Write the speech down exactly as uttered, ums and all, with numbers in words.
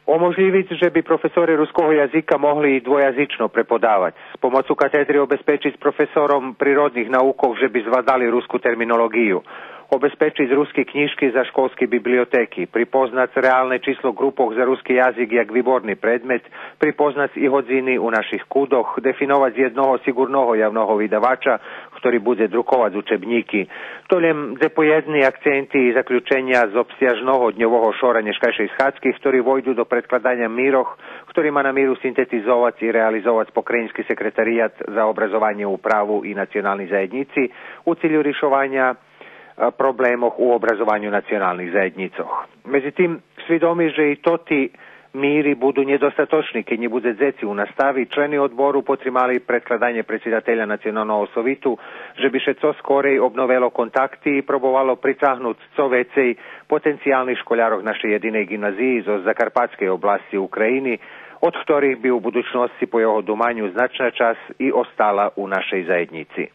Оможлївиц же би професори руского язика могли и двоязично преподавац. З помоцу катедри обезпечиц професором природних наукох же би звладали руску терминолоґию. Обезпечиц руски кнїжки за школски библиотеки, припознац реалне число ґрупох за руски язик як виборни предмет, припознац и годзини у наших кудох, дефиновац єдного сиґурного явного видавача, хтори будзе друковац учебнїки. То лєм дзепоєдни акценти и заключеня з обсяжного дньового шора нєшкайшей схадзки, хтори войду до предкладаня мирох, хтори ма намиру синтетизовац и реализовац Покраїнски секретарият за образованє, управу и национални заєднїци у цилю ришованя, е, проблемох у образованю националних заєднїцох. Медзитим, свидоми же и тоти мири буду нєдостаточни кед нє будзе дзеци у настави, члени одбору потримали предкладанє предсидателя Националного совиту же би ше цо скорей обновело контакти и пробовало притагнуц цо вецей потенциялних школярох нашей єдиней ґимназиї зоз закарпатскей обласци України, од хторих би у будучносци по його думаню значна часц и остала у нашей заєднїци.